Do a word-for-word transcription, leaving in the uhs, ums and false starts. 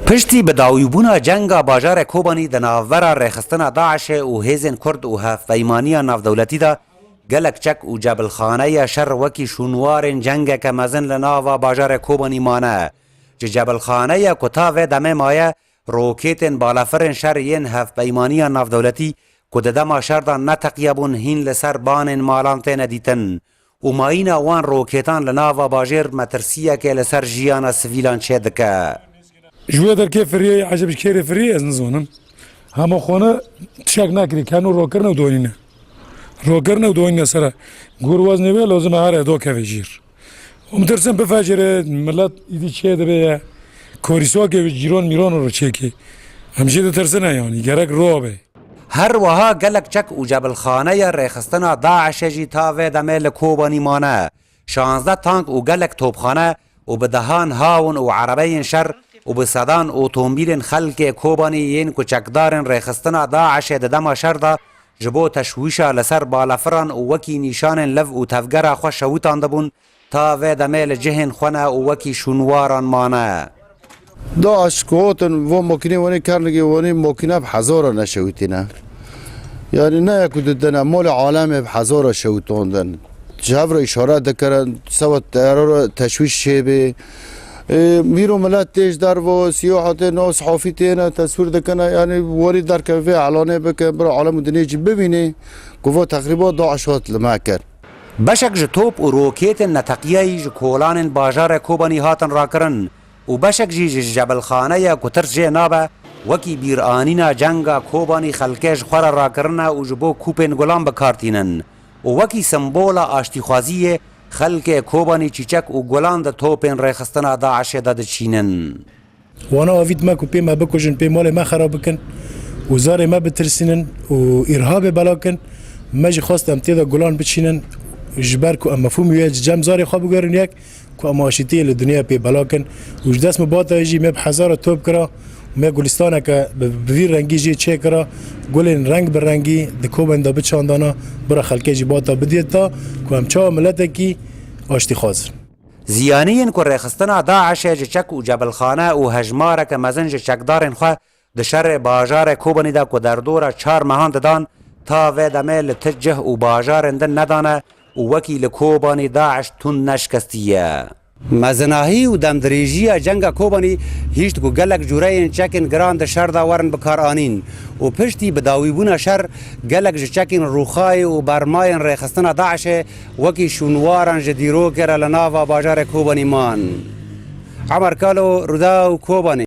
Piştî bidawîbûna cenga bajarê Kobanî di navbera rêxistina DAIŞê û hêzên Kurd û hevpeymaniya navdewletî de, gelek çek û cebilxaneya şer wekî şûnwarên cengeke mezin li nava bajarê Kobanî mane. Ji cebilxaneya ku ta vê demê maye, rokêtên balafirên şer yên hevpeymaniya navdewletî ku di dema şer de neteqiyebûn hîn li ser banên malan têne dîtin û mayîna wan rokêtan li nava bajêr metirsiyekê li ser jiyana sivîlan çêdike. Ji wê derkê firiyê, eceb ji kê re firiyê ez nizanim. Hema xwe ne tişek nekirî, keno rokirine û donîne. Rokirine û donîne sere. Gur wezne wê lazim e here do keve jîr. Û min tirsim bifecire, millet îdî çê dibe ye. Korîsokê wî cîron mîron re çêkê. Em jê ditirsin e yanî, gerek ro be. Her wiha gelek çek û cebilxaneya rêxistina DAIŞê jî ta vê demê li Kobanî mane. Şazdeh tank û gelek topxane û bi dehan hawin û erebeyên şer û bi sedan otomobîlên xelkê Kobanî yên ku çekdarên rêxistina DAIŞê di dema şer de ji bo teşwîşa li ser balafiran û wekî nîşanên lev û tevgera xwe şewitandibûn, ta vê demê li cihên xwe ne û wekî şûnwaran mane. DAIŞ ku hatin, va makînê wanê kernigê wanê makîne bi hezara neşewitîne. Yanî ne yek û du dene, malê alemê bi hezara şewitandin. Ji hev re îşaret dikirin, seba terora teşwîş çêbê. Ê, mîr û milet tê ji derve, siyaha tê, nas hafî têne, teswîr dikine, yanî warî derkeve vê elanê bike, bira alem û dinê jî bibînê ku va texrîbat DAIŞ hat li me kir. Beşek ji top û rokêtên neteqiyayî ji kolanên bajarê Kobanî hatin rakirin û beşek jî ji cebilxaneya ku tirs jê nabe, wekî bîranîna cenga Kobanî xelkê ji xwe re rakirine û ji bo kûpên gulan bi kar tînin û wekî sembola aştîxwaziyê xelkê Kobanî çîçek û gulan di topên rêxistina DAIŞê de diçînin. Wana avît me ku pê me bikujin, pê malê me xerab bikin û zarê me bitirsînin û îrhabê bela kin, me jî xwest em tê de gulan biçînin, ji ber ku em mefhûmî wê ji cem zarê xwe bigerin yek, ku em aşîtiyê li dinyayê pê bela kin û ji dest me bata jî me bi hezara top kira, me gulistaneke bi, bi vî rengî jê çêkira, gulên reng bi rengî di Kobanî de biçandana, bira xelkê jî bata bidiyê ta ku em çawa miletekî aştîxwaz in. Ziyaniyên ku rêxistina DAIŞê ji çek û cebilxane û hejmareke mezin ji çekdarên xwe di şerê bajarê Kobanî de ku derdora çar mehan didan, ta vê demê li ti cih û bajarên din nedane û wekî li Kobanî DAIŞ tund neşikestiye. Mezinahî û demdirêjiya cenga Kobanî hişt ku gelek cûreyên çekên giran di şer de werin bikaranîn û piştî bidawîbûna şer gelek ji çekên rûxayê û bermayên rêxistina DAIŞê wekî şûnwaran ji dîrokê re li nava bajarê Kobanî man. Emer Kalo, Rûdaw, Kobanî.